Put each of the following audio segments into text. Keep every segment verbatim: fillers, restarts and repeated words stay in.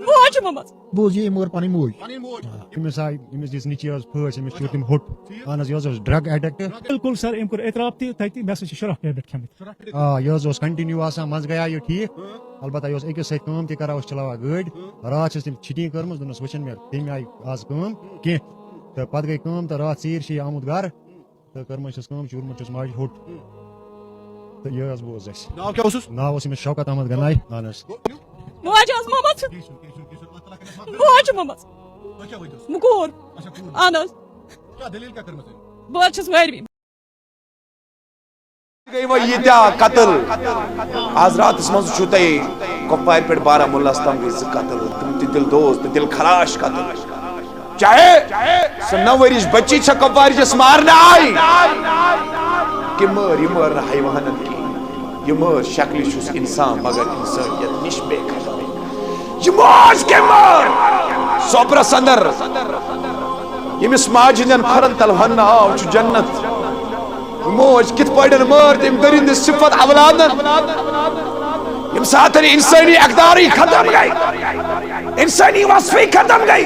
موج چھِ مٔمٕژ۔ بوز یہِ، أمۍ مٲر پنٕنۍ موج۔ پنٕنۍ موج۔ آ، أمِس آیہِ، أمِس دِژ نیٚچوِس پھٲسۍ، أمِس چوٚٹ تٔمۍ ہوٚٹ۔ اہن حظ، یہِ حظ اوس drug addict۔ بِلکُل سر، أمۍ کوٚر اعتراف تہِ تَتہِ، مےٚ ہسا چھِ شُراہ tablet کھٮ۪مٕتۍ۔ آ، یہِ حظ اوس continue آسان، منٛزٕ گٔیاو یہِ ٹھیٖک۔ البتہ یہِ اوس أکِس سۭتۍ کٲم تہِ کران، اوس چلاوان گٲڑۍ۔ راتھ چھِ أسۍ تٔمِس چھُٹی کٔرمٕژ، دوٚپنَس، وۄنۍ چھَنہٕ مےٚ تَمہِ آیہِ آز کٲم کینٛہہ۔ تہٕ پتہٕ گٔے کٲم تہٕ راتھ ژیٖرۍ چھِ یہِ آمُت گرٕ۔ تہٕ کٔرمٕژ چھَس کٲم، چوٗرمُت چھُس ماجہِ ہوٚٹ۔ تہٕ یہِ حظ بوز اَسہِ۔ ناو کیٛاہ اوسُس؟ ناو اوس أمِس شوکت احمد گنایی۔ اہن حظ۔ موج ٲس مٔمٕژ۔ کیٚنٛہہ چھُنہٕ، کیٚنٛہہ چھُنہٕ۔ اَتھ ترٛکھ کَتہِ؟ موج چھِ مٔمٕژ۔ تُہۍ کیٛاہ وٲتِو؟ مُکوٗر۔ اچھا، کوٗر۔ اہن حظ۔ کیٛاہ دٔلیٖل کیٛاہ کٔرمٕژ أمۍ؟ بہٕ حظ چھَس وٲرۍوِ۔ گٔے وۄنۍ ییٖتیٛاہ قتل۔ آز راتَس منٛز وٕچھِو تۄہہِ کۄپوارِ پٮ۪ٹھ بارہمولاہَس تام گٔے زٕ قتل۔ تِم تہِ دِل دوز تہٕ دِل خراش قتل۔ چاہے سۄ نو ؤرِش بچی چھےٚ کۄپوارِ یۄس مارنہٕ آیہِ، کہِ مٲر، یہِ مٲر نہٕ حیوانن کِہیٖنۍ، یہِ مٲر شکلہِ چھُس انسان مگر انسٲنیت نِش بے خبر۔ یہِ موج کٔمۍ مٲر؟ سوپرس اندر ییٚمِس ماجہِ ہٕنٛدٮ۪ن کھۄرن تل ہۄنہٕ آو چھُ جنت۔ یہِ موج کِتھ پٲٹھۍ مٲر تٔمۍ دٔرِنٛد صفت اولادن؟ ییٚمہِ ساتہٕ انسٲنی اقدارٕے ختم گٔے، انسانی وصفی ختم گئی۔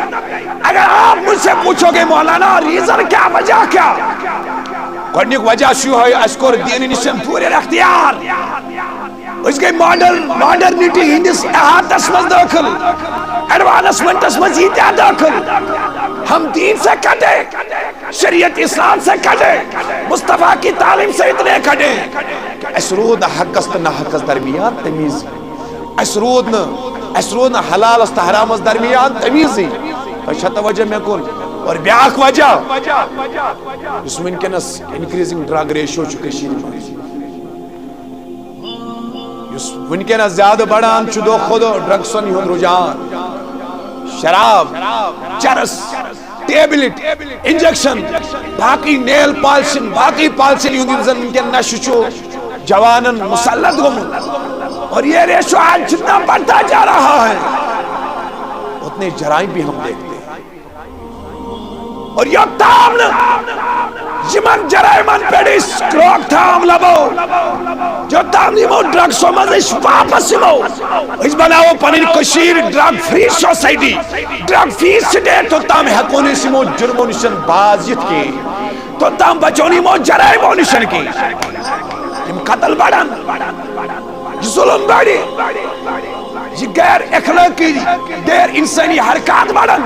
اگر آپ مجھ سے پوچھو گے مولانا ریزن کیا، وجہ کیا؟ گۄڈنیُک وجہ چھُ یِہوٚے، اَسہِ کوٚر دیٖنہٕ نِش دوٗرِ اختیار۔ أسۍ گٔے ماڈرن، ماڈرنٹی ہٕنٛدِس احاطس منٛز دٲخل، ایڈوانسمنٹس منٛز ییٖتیٛاہ دٲخل۔ ہم دین سے کٹے، شریعت اسلام سے کٹے، مصطفیٰ کی تعلیم سے اتنے کٹے۔ اَسہِ روٗد نہٕ حقس تہٕ ناحقس درمیان تمیٖز۔ اَسہِ روٗد نہٕ، اَسہِ روٗد نہٕ حلالس تہٕ حرامس درمیان تمیٖزٕے۔ تۄہہِ چھا توجہ مےٚ کُن؟ اور بیٛاکھ وجہ، یُس وٕنکیٚنس increasing drug ratio چھُ کٔشیٖرِ منٛز، یُس وٕنکیٚنس زیادٕ بڑان چھُ دۄہ کھۄتہٕ دۄہ ڈرگسن ہُنٛد رُجحان، شراب، چرس، ٹیبلٹ، انجیکشن، باقی نیل پالشن، باقی پالشن ہُنٛد یُس زن وٕنکیٚن نشہٕ چھُ جوانن مسلط گوٚمُت۔ اور یہ ریشو آج جتنا بڑھتا جا رہا ہے، اتنے جرائم بھی ہم دیکھتے ہیں۔ اور یوٚتام نہٕ یِمن جرائمن پٮ۪ٹھ أسۍ روک تھام لبو، یوٚتام نہٕ یِمو ڈرگسو منٛز أسۍ واپس یِمو، أسۍ بناوو پنٕنۍ کٔشیٖر drug free society, drug free state, توٚتام ہٮ۪کو نہٕ أسۍ یِمو جُرمو نِش باز یِتھ کِہیٖنۍ، توٚتام بچو نہٕ یِمو جرائمو نِش کِہیٖنۍ۔ یِم قتل بڑن، یہِ ظلم بڑِ، یہِ غیر اخلٲقی، غیر انسانی حرکات بڑن۔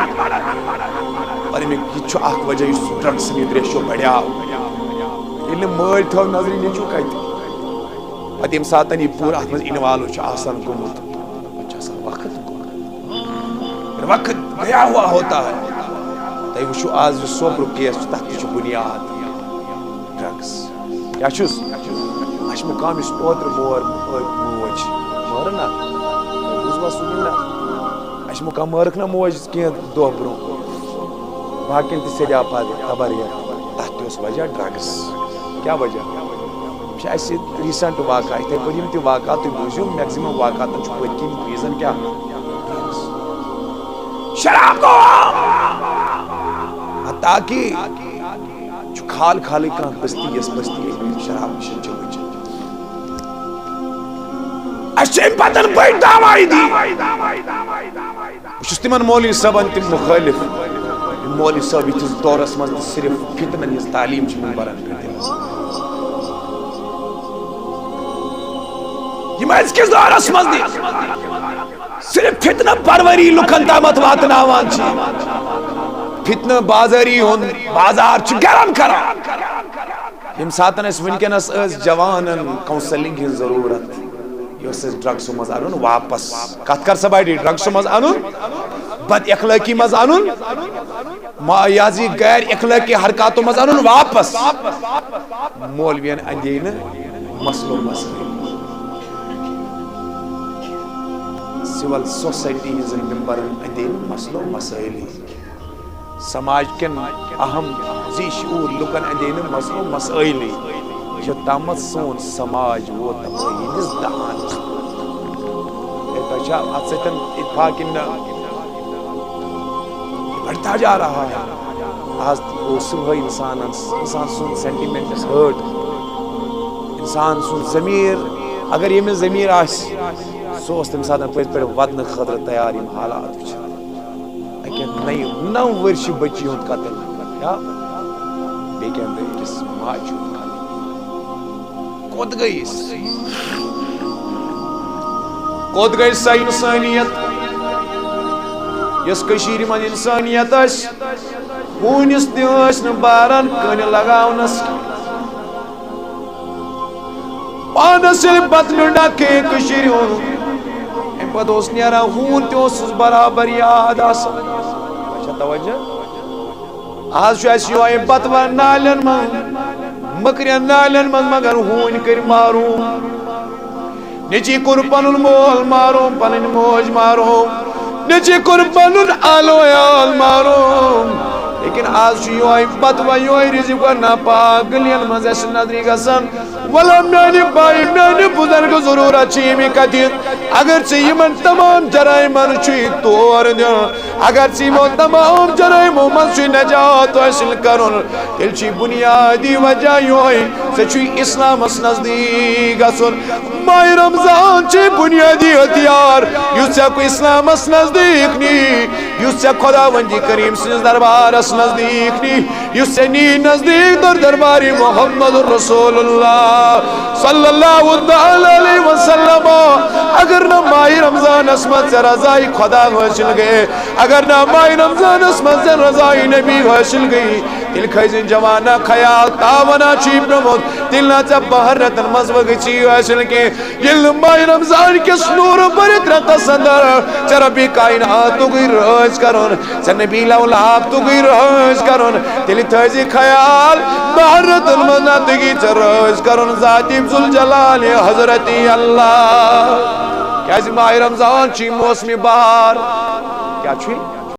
اور امیُک یہِ چھُ اکھ وجہ یُس ڈرگسن ہُنٛد ریشو بڑیو۔ ییٚلہِ نہٕ مٲلۍ تھٲو نظرِ نیٚچوٗ کتہِ؟ پتہٕ ییٚمہِ ساتہٕ یہِ پوٗرٕ اتھ منٛز involve چھُ آسان گوٚمُت، پتہٕ چھُ آسان وقت گوٚمُت۔ وقت گیا ہوا ہوتا ہے۔ تۄہہِ وٕچھِو آز یُس سوپرُک کیس چھُ، تتھ تہِ چھُ بُنیاد ڈرگس۔ کیٛاہ چھُس؟ اَسہِ مُقام یُس اوترٕ مور، موج مٲرٕن نا، بوٗزوا سُہ کِنہٕ نہ؟ اَسہِ مُقام مٲرٕکھ نا موج کینٛہہ دۄہ برونٛہہ، باقین تہِ سیٚدیو پتہٕ تبر ہٮ۪تھ۔ تَتھ تہِ اوس وجہ ڈرگس۔ کیٛاہ وجہ؟ یِم چھِ اَسہِ recent واقعہ، یِتھَے پٲٹھۍ یِم تہِ واقعہ تُہۍ بوٗزِو، maximum واقعاتن چھُ پٔتۍ کِنۍ reason کیٛاہ؟ ڈرگس۔ شراب گوٚو عام۔ حتیٰ کہ چھُ خال خالٕے کانٛہہ بستی، یۄس بستی أمۍ شراب نِش چھِ بچِتھ۔ اَسہِ چھِ اَمہِ پتہٕ بٔڑۍ دعوایہِ دِنۍ۔ بہٕ چھُس تِمن مولوی صٲبن تہِ مُخٲلِف، یِم مولوی صٲب یِتھِس دورس منٛز تہِ صرف فتنن ہٕنٛز تعلیٖم چھِ منبرن پٮ۪ٹھ دِوان۔ یِم أزکِس دورس منٛز تہِ صرف فتنہٕ پروری لُکن تامتھ واتناوان چھِ، فتنہٕ بازٲری ہُنٛد بازار چھِ گرم کران۔ ییٚمہِ ساتہٕ أسۍ وٕنکیٚنس ٲسۍ جوانن counselling ہٕنٛز ضروٗرت، یہِ اوس اَسہِ ڈرگسو منٛز اَنُن واپس۔ کتھ کر سا بڑی؟ ڈرگسو منٛز اَنُن، بد اخلٲقی منٛز اَنُن، ما-، یہِ حظ یہِ غیر اخلٲقی حرکاتو منٛز اَنُن واپس۔ مولوین اندے نہٕ مسلو مسائل، سول سوسائٹی ہٕنٛزن ممبرن اندے نہٕ مسلو مسائل۔ سماج کٮ۪ن اہم ذی شعور لُکن اندے نہٕ مسلو مسٲیلٕے، یوٚتامتھ سون سماج ووت تبٲہی ہٕنٛدِس دہانس۔ ہے، تۄہہِ چھا اتھ سۭتۍ اتفاق کِنہٕ نہ؟ یہ بڑھتا جا رہا ہے۔ آز گوٚو صبحٲے انسانس، انسان سُنٛد sentiments hurt، انسان سُنٛد ضمیر، اگر ییٚمِس ضمیر آسہِ، سُہ اوس تَمہِ ساتہٕ پٔزۍ پٲٹھۍ وَدنہٕ خٲطرٕ تیار یِم حالات وٕچھِتھ۔ اَکہِ نَیہِ نَو ؤرشہِ بٔچی ہُنٛد قتل یا بیٚیہِ کیٚنٛہہ دۄہ أکِس ماجہِ ہُنٛد قتل۔ کوٚت گٔے أسۍ؟ کوٚت گٔے سۄ اِنسٲنیت، یۄس کٔشیٖرِ منٛز اِنسٲنیت ٲس؟ ہوٗنِس تہِ ٲسۍ نہٕ باران کٔنہِ لگاونس۔ پانس ییٚلہِ بتہٕ میوٚنٛڈا کھیٚیہِ کٔشیٖرِ ہُنٛد، اَمہِ پتہٕ اوس نیران ہوٗن تہِ اوسُس برابر یاد آسان۔ اچھا، توجہ۔ آز چھُ اَسہِ یِہوٚے بتہٕ وَن نالٮ۪ن منٛز، مٔکرٮ۪ن نالٮ۪ن منٛز، مگر ہوٗنۍ کٔرۍ معروٗم۔ نیٚچی کوٚر پنُن مول معروٗم، پنٕنۍ موج معروٗم۔ نیٚچی کوٚر پنُن آلو عیال معروٗم۔ لیکن آز چھُ یِہوٚے بتہٕ وَن، یِہوٚے رِزق وَن ناپاک گٔلیَن منٛز اَسہِ نظرِ گژھان۔ وَلہٕ میٛانہِ بایہِ، میٛانہِ بُزرگہٕ، ضروٗرت چھِ ییٚمہِ کَتھِ۔ اگر ژےٚ یِمن تمام جرائمن چھُے تور دیُن، اگر ژےٚ یِمو تمام جرائمو منٛز چھُے نجات حٲصِل کرُن، تیٚلہِ چھُے بُنیادی وجہ یِہوٚے، ژےٚ چھُے اِسلامس نزدیٖک گژھُن۔ ماہِ رمضان چھُے بُنیادی ہتھیار، یُس ژےٚ اِسلامس نزدیٖک نی، یُس ژےٚ خۄداوندِ کریم سٕنٛدِس دربارس نزدیٖک نی، یُس ژےٚ نی نزدیٖک در دربارِ محمد رسول اللہ صلی اللہ تعالیٰ علیہ وسلم۔ اگر نہ ماہِ رمضانس منٛز ژےٚ رضایہِ خۄدا حٲصِل گٔے، اگر نہ ماہِ رمضانس منٛز ژےٚ رضایہِ نبی حٲصِل گٔے، تیٚلہِ کھٲیزِ جوانا خیال، تاونا چھُے پیوٚمُت، تیٚلہِ نہ ژےٚ بہن رٮ۪تن منٛز وۄنۍ گٔژھی حٲصِل کینٛہہ۔ ییٚلہِ نہٕ ماہِ رمضان کِس نوٗرٕ بٔرِتھ رٮ۪تس اندر ژےٚ ربِ کایناتُکُے رٲضۍ کرُن، ژےٚ نبی لولافتُکُے رٲضۍ کرُن، تیٚلہِ تھٲیزِ خیال، بہن رٮ۪تن منٛز نہ تُگی ژےٚ رٲضۍ کرُن ذاتِ ذوالجلال حضرت اللہ۔ کیازِ ماہِ رمضان چھُے موسمِ بہار۔ کیٛاہ چھُے؟